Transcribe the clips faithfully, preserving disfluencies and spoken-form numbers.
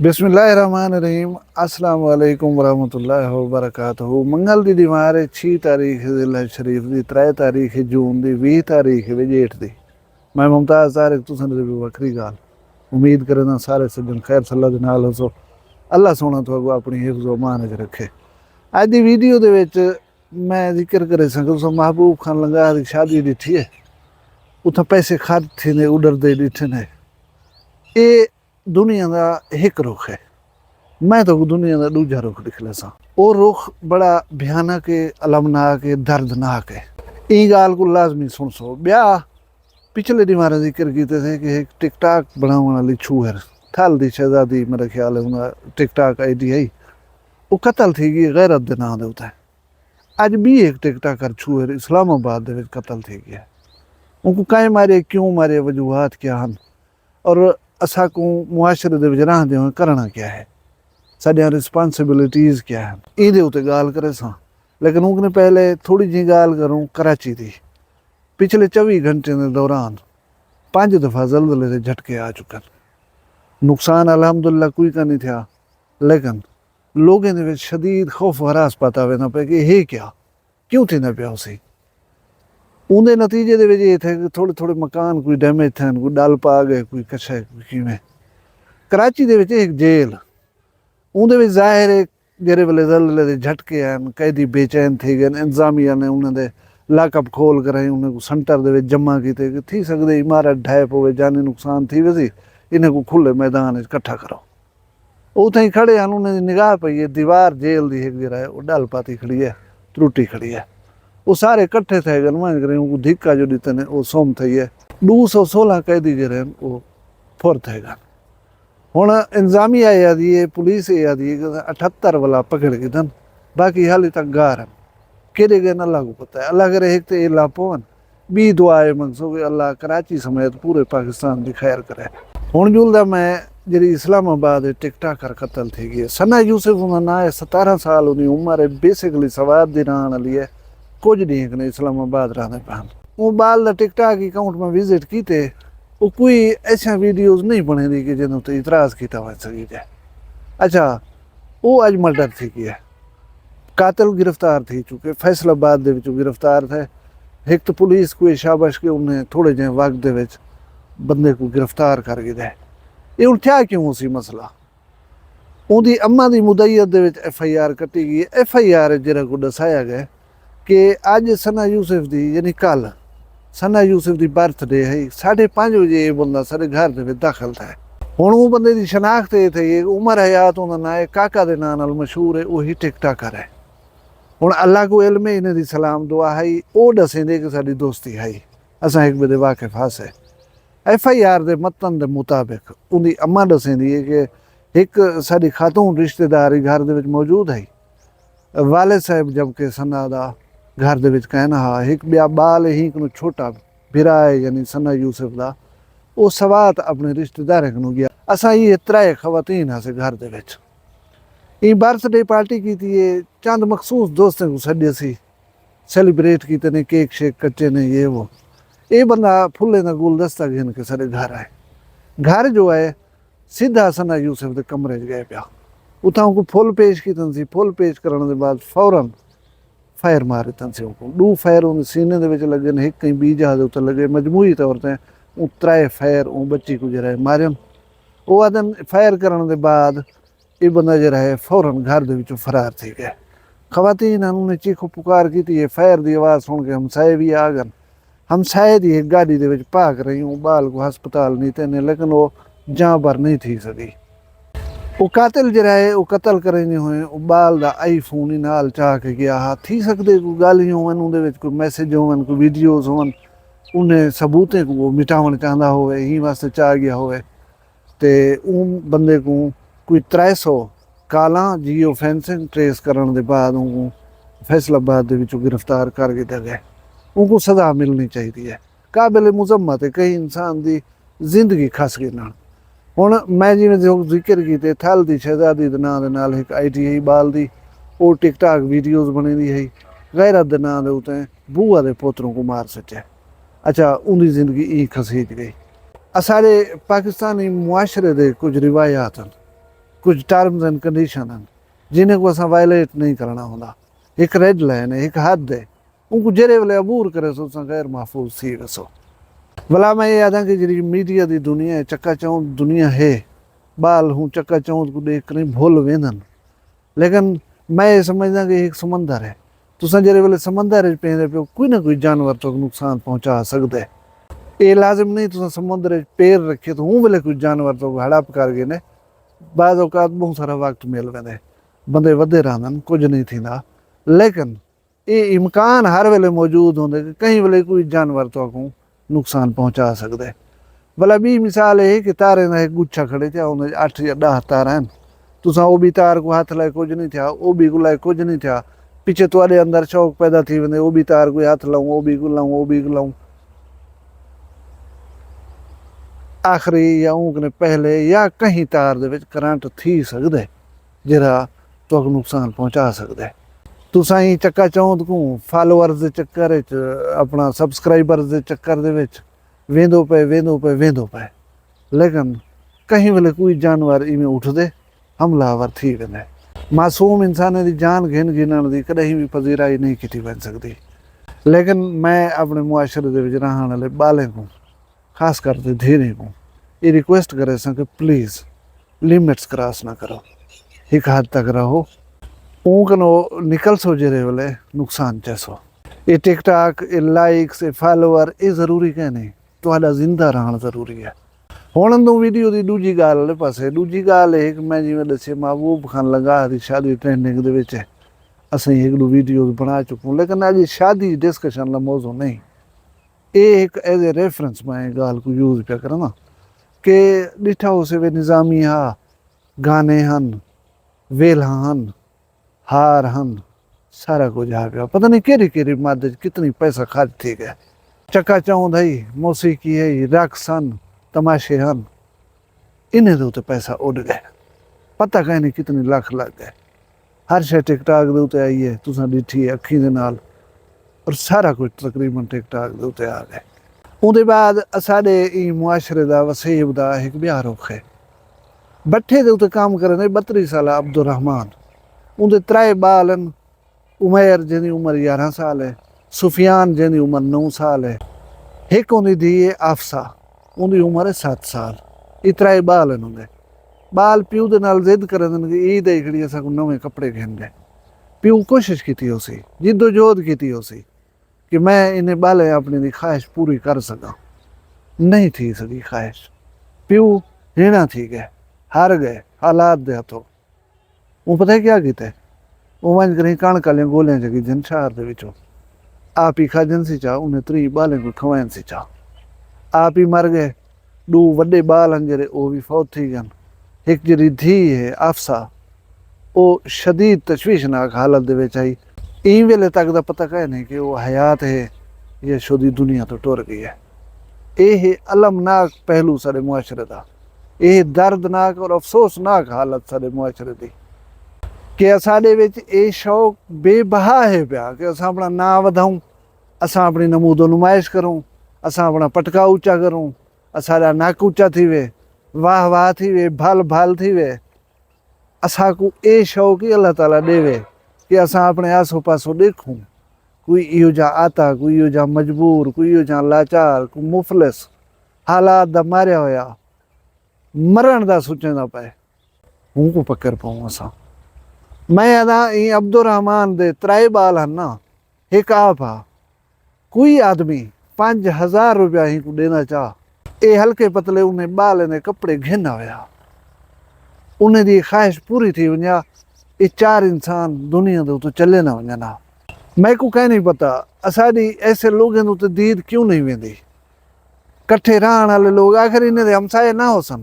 بسم اللہ الرحمن الرحیم۔ السلام علیکم ورحمۃ اللہ وبرکاتہ۔ منگل دی ݙیوار ہے، چھی تاریخ ذی الحج شریف دی، ترے تاریخ جون دی، ویہہ تاریخ وے ڄیٹھ دی۔ میں ممتاز طارق، تساں دے وی وکھری ڳالھ۔ امید کرینداں سارے سڄݨ خیر صلاح دے نال ہوسو۔ اللہ سوہݨا تہاکوں اپݨی حفظ و امان وچ رکھے۔ اڄ دی ویڈیو دے وچ میں ذکر کریساں کہ تساں محبوب خان لنگاہ دی شادی ݙٹھی ہے، اتھاں پیسے خرچ تھیندے اݙردے ݙٹھے نے۔ اے دنیا دا ہک رخ ہے۔ میں تہاکوں دنیا دا ݙوجھا رخ ݙکھلیساں۔ او رخ بڑا بھیانک ہے، المناک ہے، دردناک ہے۔ ایں ڳالھ کوں لازمی سݨسو۔ ٻیا، پچھلے ݙینہہ مارا ذکر کیتے سے کہ ہک ٹک ٹاک بݨاوݨ والی چھوہر، تھل دی شہزادی، میرا خیال ہے انہاں ٹک ٹاک آئی ڈی ہئی، او قتل تھی ڳئی غیرت دے ناں دے اتے۔ اڄ ٻی ہک ٹک ٹاکر چھوہر اسلام آباد دے وچ قتل تھی ڳئی ہے۔ اونکوں کائیں مارے، کیوں مارے، وجوہات کیا ہن؟ اور اساکوں معاشرے دے وچ رہندے ہوئے کرݨا کیا ہے؟ ساݙیاں رسپانسبلٹیز کیا ہن؟ ایندے اتے ڳالھ کریساں۔ لیکن اوں کنیں پہلے تھوڑی جیہی ڳالھ کروں کراچی دی۔ پچھلے چووی گھنٹے دے دوران پنج دفعہ زلزلے دے جھٹکے آ چکن۔ نقصان الحمدللہ کوئی کائنی تھیا، لیکن لوگیں دے وچ شدید خوف و ہراس پاتا ویندا پئے کہ ہے کیا؟ کیوں تھیندا پیا ہوسی؟ اوندے نتیجے دے وچ اے تھئے کہ تھوڑے تھوڑے مکان کوئی ڈیمیج تھئن، کوئی ڈل پا ڳئے، کوئی کچھ ہے، کوئی کیویں۔ کراچی دے وچ ہک جیل، اوندے وچ ظاہر ہے جیڑھے ویلے زلزلے دے جھٹکے آئن، قیدی بے چین تھی ڳئن، انتظامیہ نے انہاں دے لاک اپ کھول کرائیں، انہاں کوں سنٹر دے وچ جمع کیتے کہ تھی سڳدے عمارت ڈھہہ پوے، جانی نقصان تھی ویسی، انہاں کوں کھلے میدان وچ کٹھا کرو۔ او اتھائیں کھڑے ہن، انہاں دی نگاہ پئی ہے، دیوار جیل دی ہک جیڑھا ہے، او ڈل پاتی کھڑی ہے، ترٹی کھڑی ہے۔ او سارے کٹھے تھئے ڳن، ونڄ کریں اونکوں دھکا جو ݙتے نے، او سم تھئی ہے۔ ݙو سو سولہ قیدی جیڑھے ہن، او پھر تھئے ڳن۔ ہݨ انتظامیہ اے آہدی ہے، پولیس اے آہدی ہے کہ اٹھہتر ولا پکڑ گھدن، باقی حالی تک گار ہن۔ کیݙے ڳئن اللہ کوں پتہ ہے۔ اللہ کرے ہک تے اے لا پون، ٻی دعا اے منگسوں کہ اللہ کراچی سمیت پورے پاکستان دی خیر کرے۔ ہݨ جلدا میں جیڑھی اسلام آباد اچ ٹک ٹاکر قتل تھی ڳئی ہے۔ ثنا یوسف اوندا ناں ہے، ستارہ سال اوندی عمر ہے، بیسکلی سوات دی رہݨ والی ہے، کجھ ݙینہہ کنے اسلام آباد رہندے پئے ہن۔ اوں ٻال دا ٹک ٹاک اکاؤنٹ میں وزٹ کیتے، او کوئی ایسیاں ویڈیوز نہیں بݨیندی کہ جیندے اتے اعتراض کیتا ونڄ سڳیجے۔ اچھا، او اڄ مرڈر تھی ڳیا ہے۔ قاتل گرفتار تھی چکے، فیصل آباد دے وچوں گرفتار تھئے۔ ہک تاں پولیس کوں اے شاباش کہ انہیں تھوڑے جہیں وقت دے وچ بندے کوں گرفتار کر گھدا ہے۔ اے ہݨ تھیا کیوں ہوسی مسئلہ؟ اوندی اماں دی مدعیت دے وچ ایف آئی آر کٹی ڳئی ہے۔ ایف آئی آر وچ جیڑھا کوں ݙسایا ڳئے کہ اڄ ثنا یوسف دی، یعنی کل ثنا یوسف دی برتھ ڈے ہئی، ساڈھے پنج وڄے اے بندہ ساڈے گھر دے وچ داخل تھئے۔ ہݨ اوں بندے دی شناخت اے تھئی ہے کہ عمر حیات اوندا ناں ہے، کاکا دے ناں نال مشہور ہے، اوہی ٹک ٹاکر ہے۔ ہݨ اللہ کوں علم ہے، انہیں دی سلام دعا ہئی، او ݙسیندے کہ ساڈی دوستی ہئی، اساں ہک ٻئے دے واقف ہاسے۔ ایف آئی آر دے متن دے مطابق اوندی اماں ݙسیندی ہے کہ ہک ساݙی خاتون رشتہ دار ہی گھر دے وچ موجود ہئی۔ والد صاحب جبکہ ثنا دا گھر دے وچ کائنا ہا، ہک ٻیا ٻال ہے، ہیں کنوں چھوٹا بھرا ہے، یعنی ثنا یوسف دا، او سوات اپݨے رشتہ داریں کنوں ڳیا۔ اساں ایہ ترائے خواتین ہاسے گھر دے وچ۔ ایں برتھ ڈے پارٹی کیتی ہے، چند مخصوص دوستیں کوں سݙیسی، سیلیبریٹ کیتے نے، کیک شیک کٹے نے، یہ وہ۔ اے بندہ پھلیں دا گلدستہ گھن کے ساݙے گھر آئے۔ گھر جو ہے، سدھا ثنا یوسف دے کمرے چ ڳئے پیا۔ اتھاں اونکوں پھل پیش کیتن سی، پھل پیش کرݨ دے بعد فوراً فائر مار ݙتن سی اونکوں۔ ݙو فائر اوندے سینے دے وچ لڳن، ہک کہیں ٻی جاہ دے اتے لڳے۔ مجموعی طور تے اوں ترائے فائر اوں ٻچی کوں جیڑھا ہے مارن۔ او آہدن فائر کرݨ دے بعد اے بندہ جیڑھا ہے فوراً گھر دے وچوں فرار تھی ڳئے۔ خواتین ہن، انہیں چیخ و پکار کیتی ہے، فائر دی آواز سݨ کے ہمسائے وی آ ڳن۔ ہمسائے دی ہک گاݙی دے وچ پا کے رہی، اوں ٻال کوں ہسپتال نیتے نے، لیکن او جاں بر نہیں تھی سڳی۔ او قاتل جیڑھا ہے، او قتل کریندے ہوئے او ٻال دا آئی فون ہی نال چا کے ڳیا ہا۔ تھی سڳدے کوئی ڳالھیں ہوون، اوندے وچ کوئی میسج ہوون، کوئی ویڈیوز ہوون، انہیں ثبوتیں کوں او مٹاوݨ چاہندا ہووے، ایں واسطے چا ڳیا ہووے۔ تے اوں بندے کوں کوئی ترے سو کالاں جیو فینسنگ ٹریس کرݨ دے بعد اونکوں فیصل آباد دے وچوں گرفتار کر گھدا ڳئے۔ اونکوں سزا ملݨی چاہیدی ہے۔ قابل مذمت ہے، کہیں انسان دی زندگی کھس گھنݨ۔ ہݨ میں جیویں ذکر کیتے، تھل دی شہزادی دے ناں دے نال ہک آئی ڈی ہئی ٻال دی، او ٹک ٹاک ویڈیوز بݨیندی ہئی، غیرت دے ناں دے اتے بوا دے پوتروں کوں مار سٹے۔ اچھا، اوندی زندگی ایں کھسیج ڳئی۔ اساݙے پاکستانی معاشرے دے کجھ روایات ہن۔ کجھ ٹرمز اینڈ کنڈیشن ہن، جنہیں کوں اساں وائلیٹ نہیں کرݨا ہوندا۔ ہک ریڈ لائن ہے، ہک حد ہے، اونکوں جیڑھے ویلے عبور کریسو تساں غیر محفوظ تھی ویسو۔ ولا میں اے آہداں کہ جیڑھی میڈیا دی دنیا ہے، چکا چوند دنیا ہے، ٻال ہوں چکا چوند کوں ݙیکھ کر بھل ویندن۔ لیکن میں اے سمجھداں کہ ہک سمندر ہے۔ تساں جیڑھے ویلے سمندر وچ پیندے پیو، کوئی نہ کوئی جانور تہاکوں نقصان پہنچا سڳدے۔ اے لازم نہیں تساں سمندر وچ پیر رکھے تو ہوں ویلے کوئی جانور تہاکوں ہڑپ کر گھنے۔ بعض اوقات ٻہوں سارا وقت مل ویندے، بندے ودے رہندن، کجھ نہیں تھیندا۔ لیکن اے امکان ہر ویلے موجود ہوندے کہ کہیں ویلے کوئی جانور تہاکوں نقصان پہنچا سڳدے۔ ولا ٻی مثال اے ہے کہ تاریں دا ہک گچھا کھڑے تھیا، اوندے وچ اٹھ یا ݙاہ تارا ہن۔ تساں او ٻی تار کوں ہتھ لائے کجھ نہیں تھیا، او ٻی کوں لائے کجھ نہیں تھیا۔ پچھے تہاݙے اندر شوق پیدا تھی ویندے، او ٻی تار کوں ہتھ لاؤں، او ٻی کوں لاؤں، او ٻی کوں لاؤں۔ آخری یا اوں کنے پہلے یا کہیں تار دے وچ کرنٹ تھی سڳدے، جیڑھا تہاکوں نقصان پہنچا سڳدے۔ تساں ایں چکا چوند کوں فالوورز دے چکر وچ، اپݨا سبسکرائبرز دے چکر دے وچ ویندو پئے، ویندو پئے، ویندو پئے۔ لیکن کہیں ویلے کوئی جانور ایویں اٹھدے، حملہ آور تھی ویندے۔ معصوم انسانیں دی جان گھن گھنݨ دی کݙاہیں وی پذیرائی نہیں کیتی ونڄ سڳدی۔ لیکن میں اپݨے معاشرے دے وچ رہݨ والے ٻالیں کوں، خاص کر تے دھیریں کوں، اے ریکویسٹ کریساں کہ پلیز لمٹس کراس نہ کرو، ہک حد تک رہو۔ اوں کنوں نکلسو جیڑھے ویلے نقصان چیسو۔ اے ٹک ٹاک، اے لائکس، اے فالوور، اے ضروری کائنی۔ تہاݙا زندہ رہݨ ضروری ہے۔ ہݨ اندوں ویڈیو دی ݙوجھی ڳالھ والے پاسے، ݙوجھی ڳالھ اے ہے کہ میں جیویں ݙسے محبوب خان لنگاہ دی شادی ٹرینڈنگ دے وچ ہے۔ اسیں ہک ݙو ویڈیوز بݨا چکوں، لیکن اڄ شادی ڈسکشن دا موضوع نہیں۔ اے ہک ایز اے ریفرنس میں اے ڳالھ کوں یوز پیا کراں کہ ݙٹھا ہوسے وے نظامی ہا، گانے ہن، ویلھاں ہن، ہار ہن، سارا کجھ ہا پیا۔ پتہ نہیں کیڑھی کیڑھی مد وچ کتنی پیسہ خرچ تھی ڳئے۔ چکا چوند ہئی، موسیقی ہئی، رقص ہن، تماشے ہن، انہیں دے اتے پیسہ اݙ ڳئے۔ پتہ کائنی کتنی لکھ لڳ ڳئے۔ ہر شے ٹک ٹاک دے اتے آئی ہے، تساں ݙٹھی ہے اکھیں دے نال، اور سارا کجھ تقریباً ٹک ٹاک دے اتے آ ڳئے۔ اوندے بعد اساݙے ایں معاشرے دا، وسیب دا ہک ٻیا رخ ہے۔ بٹھے دے اتے کم کریندے ٻتری سالہ عبدالرحمان۔ اوندے ترائے ٻال ہن، عمیر جیندی عمر یارہاں سال ہے، سفیان جیندی عمر نو سال ہے، ہک اوندی دھی ہے آفسہ، اوندی عمر ہے ست سال۔ اے ترائے ٻال ہن اوندے۔ ٻال پیو دے نال ضد کریندن کہ عید آئی کھڑی، اساکوں نویں کپڑے گھن ݙے۔ پیو کوشش کیتی ہوسی، جدوجہد کیتی ہوسی کہ میں انہیں ٻالیں اپݨیں دی خواہش پوری کر سڳاں۔ نہیں تھی سڳی خواہش۔ پیو ہیݨا تھی ڳئے، ہار ڳئے حالات دے ہتھوں۔ اوں پتہ ہے کیا کیتے؟ اوں ونڄ کریں کݨک آلیاں گولیاں چا گھدن شہر دے وچوں۔ آپ ای کھاجن سی چا، انہیں تریہہ ٻالیں کوں کھوائن سی چا۔ آپ ای مر ڳئے۔ ݙو وݙے ٻال ہن جیڑھے، او وی فوت تھی ڳن۔ ہک جیڑھی دھی ہے آفسہ، او شدید تشویشناک حالت دے وچ ہئی۔ ایں ویلے تک دا پتہ کائنی کہ او حیات ہے یا شودی دنیا توں ٹر ڳئی ہے۔ اے ہے المناک پہلو ساݙے معاشرے دا۔ اے دردناک اور افسوسناک حالت ساݙے معاشرے دی کہ اساݙے وچ اے شوق بے بہا ہے پیا کہ اساں اپݨا ناں ودھاؤں، اساں اپݨی نمود و نمائش کروں، اساں اپݨا پٹکا اچا کروں، اساݙا نک اچا تھیوے، واہ واہ تھیوے، بھل بھل تھیوے۔ اساکوں اے شوق ہی اللہ تعالیٰ ݙیوے کہ اساں اپݨے آسو پاسو ݙیکھوں، کوئی ایہو جہا آتا، کوئی ایہو جہا مجبور، کوئی ایہو جہا لاچار، کوئی مفلس، حالات دا ماریا ہویا، مرݨ دا سوچیندا پئے، اونکوں پکڑ پاؤں اساں۔ میں آہداں ایں عبدالرحمان دے ترائے ٻال ہن نا، ہک آپ ہا، کوئی آدمی پنج ہزار روپیہ ہی کوں ݙیندا چا، اے ہلکے پتلے انہیں ٻالیں دے کپڑے گھن آویا، انہیں دی خواہش پوری تھی ونڄا، اے چار انسان دنیا دے اتوں چلے نہ ونڄن ہا۔ میکوں کائنی پتہ اساݙی ایسے لوگیں دے اتے دید کیوں نہیں ویندی۔ کٹھے رہݨ آلے لوگ آخر انہیں دے ہمسائے نہ ہوسن،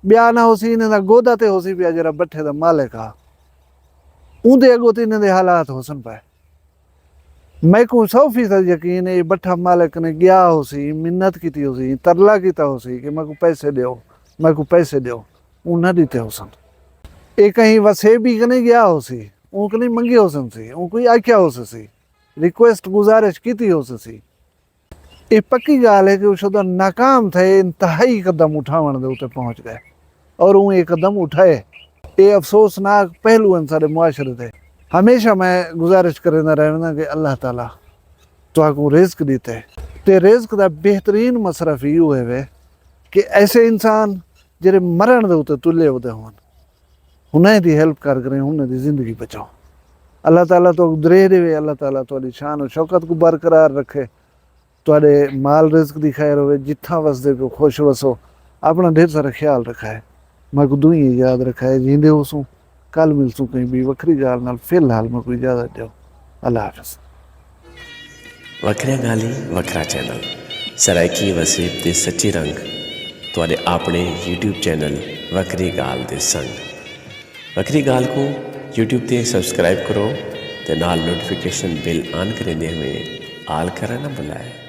ٻیا نہ ہوسی، انہیں دا گودا تے ہوسی پیا جیڑھا بٹھے دا مالک ہا، اوندے اڳوں تے انہیں دے حالات ہوسن پئے۔ میکوں سو فیصد یقین ہے، اے بٹھا مالک نے ڳیا ہوسی، منت کیتی ہوسی، ترلا کیتا ہوسی کہ میکوں پیسے ݙیو، میکوں پیسے ݙیو، اوں نہ ݙتے ہوسن۔ اے کہیں وسیبی کنے ڳیا ہوسی، اوں کنیں منگے ہوسن سی، اوں کوئی آکھیا ہوسی سی، ریکویسٹ، گزارش کیتی ہوسی سی۔ اے پکی ڳالھ ہے کہ او شدہ ناکام تھئے، انتہائی قدم اٹھاوݨ دے اتے پہنچ ڳئے، اور اوں اے قدم اٹھائے۔ اے افسوسناک پہلو ہن ساڈے معاشرے دے۔ ہمیشہ میں گزارش کریندا رہنداں کہ اللہ تعالی تہاکوں رزق ݙتے، تے رزق دا بہترین مصرف ایہو ہووے کہ ایسے انسان جڑے مرݨ دے اتے تلے ودے ہون، انہاں دی ہیلپ کر کریں، انہاں دی زندگی بچاؤ۔ اللہ تعالی تہاکوں درے ݙیوے، اللہ تعالی تہاݙی شان و شوکت کوں برقرار رکھے، تہاݙے مال رزق دی خیر ہووے، جتھاں وسدے پیو خوش وسو، اپݨا ڈھیر سارا خیال رکھائے۔ میکوں دعائیں یاد رکھائے، جیندے ہوسوں، کل ملسوں کہیں ٻئی وکھری ڳالھ نال، فی الحال میکوں اجازت ݙیو، اللہ حافظ۔ وکھریاں ڳالھیں وکھرا چینل، سرائیکی وسیب دے سچے رنگ، تہاݙے آپݨے یوٹیوب چینل وکھری ڳالھ دے سنگ۔ وکھری ڳالھ کوں یوٹیوب تے سبسکرائب کرو تے نال نوٹیفیکیشن بیل آن کریندے ہوئیں آل کرݨ نہ بھلائے۔